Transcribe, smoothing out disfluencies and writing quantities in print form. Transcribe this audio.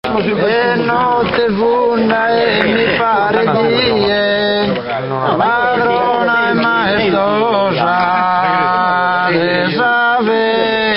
E notte funda e mi paret die, padrona e maestosa de sa vera